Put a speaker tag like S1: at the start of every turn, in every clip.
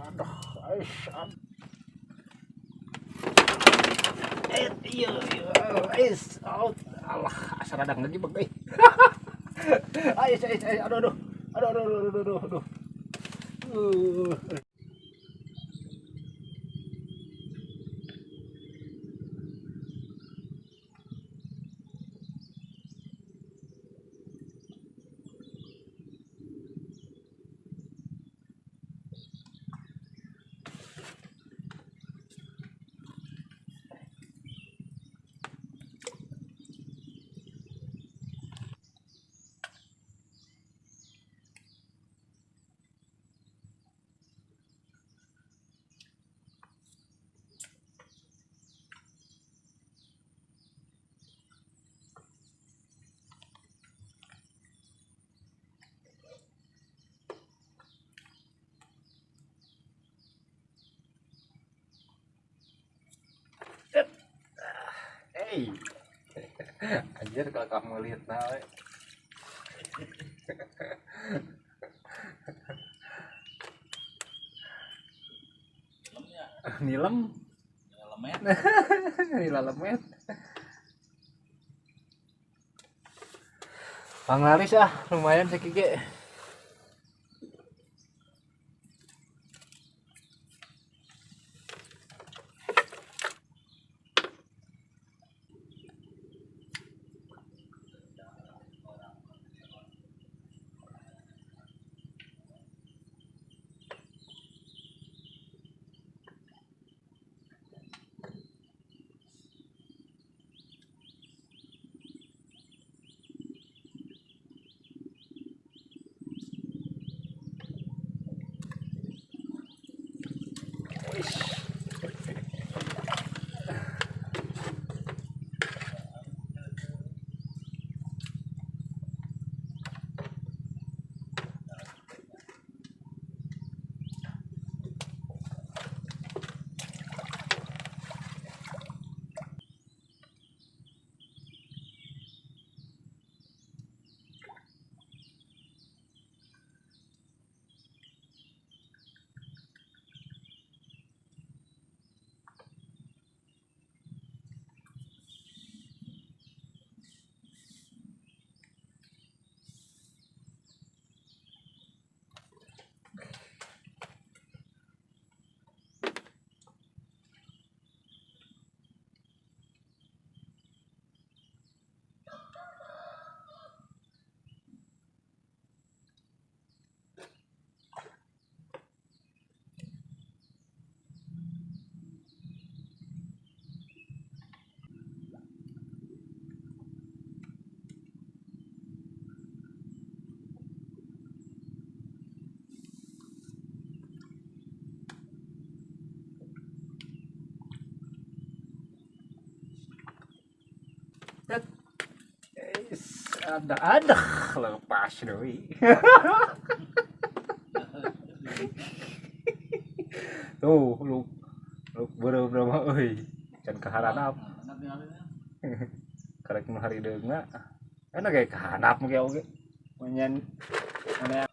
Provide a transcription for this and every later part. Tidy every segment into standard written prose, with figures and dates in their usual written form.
S1: Aduh, ais. Iya, ais. Alah, asa radang lagi bang euy. Ais, ais, ais. Aduh, aduh. Aduh, aduh, aduh, aduh, aduh, aduh. Hey. Anjir kalau kamu lihat nah. Nilem. Nilemet. Nilalemet. Panglaris ah, lumayan sekige. Ada lepas doi. Tuh, lu beureum euy. Can kaharanap. Karek nu harideungna. Enak ge kahanap ge oge. Menyan mana.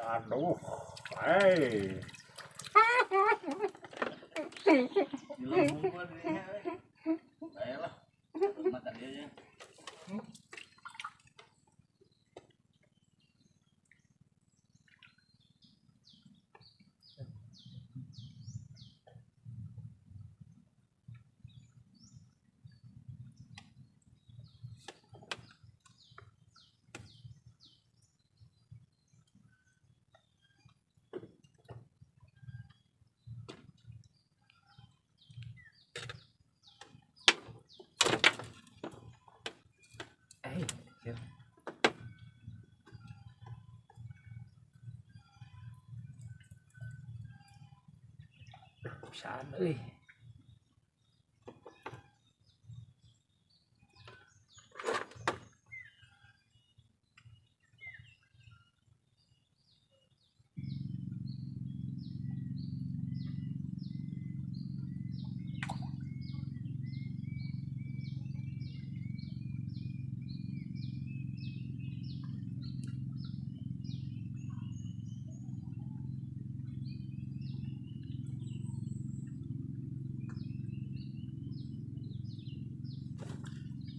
S1: Aduh, hey. Pisan euy.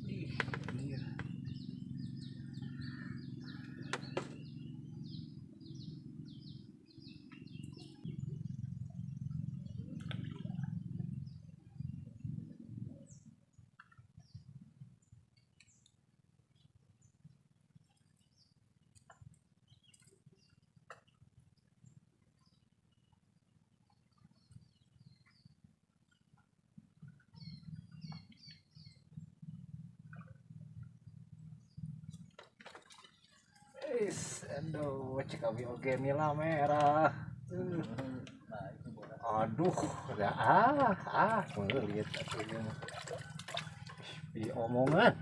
S1: Ih, anjir. Is, aduh, cek abi oge nila merah.
S2: Nah, itu bola.
S1: Aduh, ya meulit atuh ieu mah. Ih, omongan.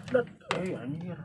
S1: Dat, anjir.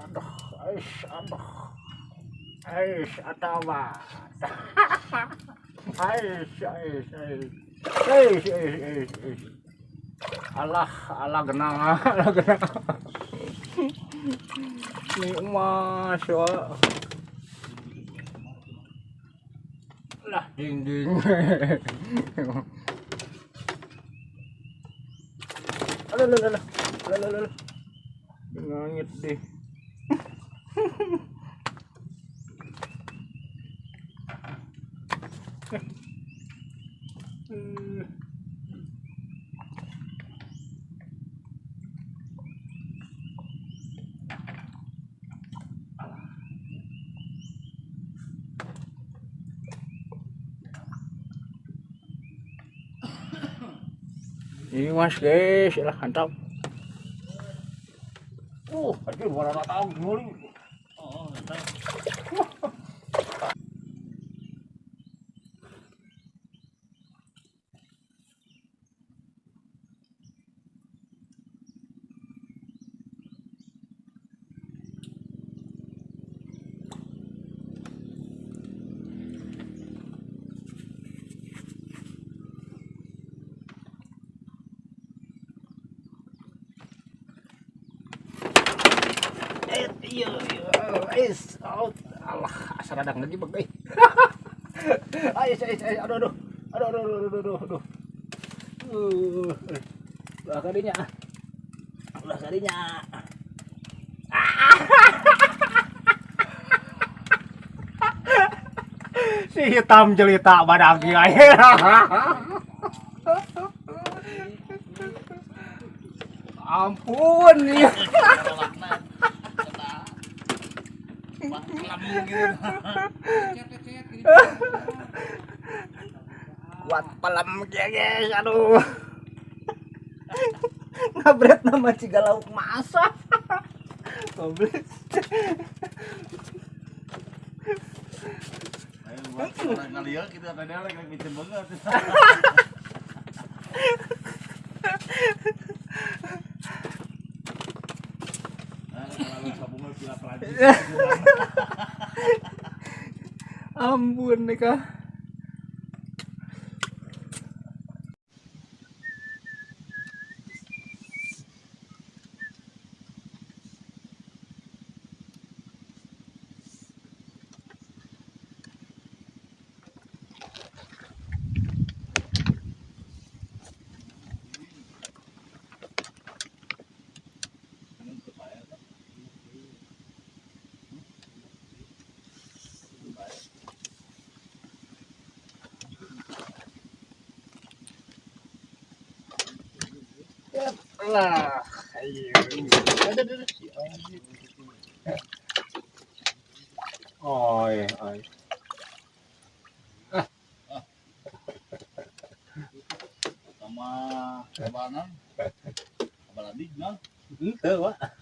S1: Aduh, aish, aduh. Aish, atawa. Aish, aish, aish. Aish, aish, aish, aish. Alah, alah genang, alah genang. Nikmat, wah. Lah, ding ding. Alah, alah, alah. Alah, alah, alah. Ngangit deh. Ini mas guys, lah mantap. Anjir warna tahu nguli.
S2: Oh, mantap.
S1: Iya, out. Alah, asa radang lagi bang. Ais, ais, ais, aduh, aduh. Aduh, aduh, aduh, aduh, aduh. Ulah kadinya. Ulah kadinya. Si hitam jelita badak kiai. Ampun. Pelem guys, aduh. Ngabret nama ciga lauk masak. Goblok.
S2: Ayo buat orang kali ya kita tadi lagi bikin banget. Nah, kalau sabungan pila Perancis.
S1: Ampun nih kah. Lah, ayo. Oh, iya, iya.
S2: Sama kabanan. Kabaladig na.
S1: Henteu, Wak.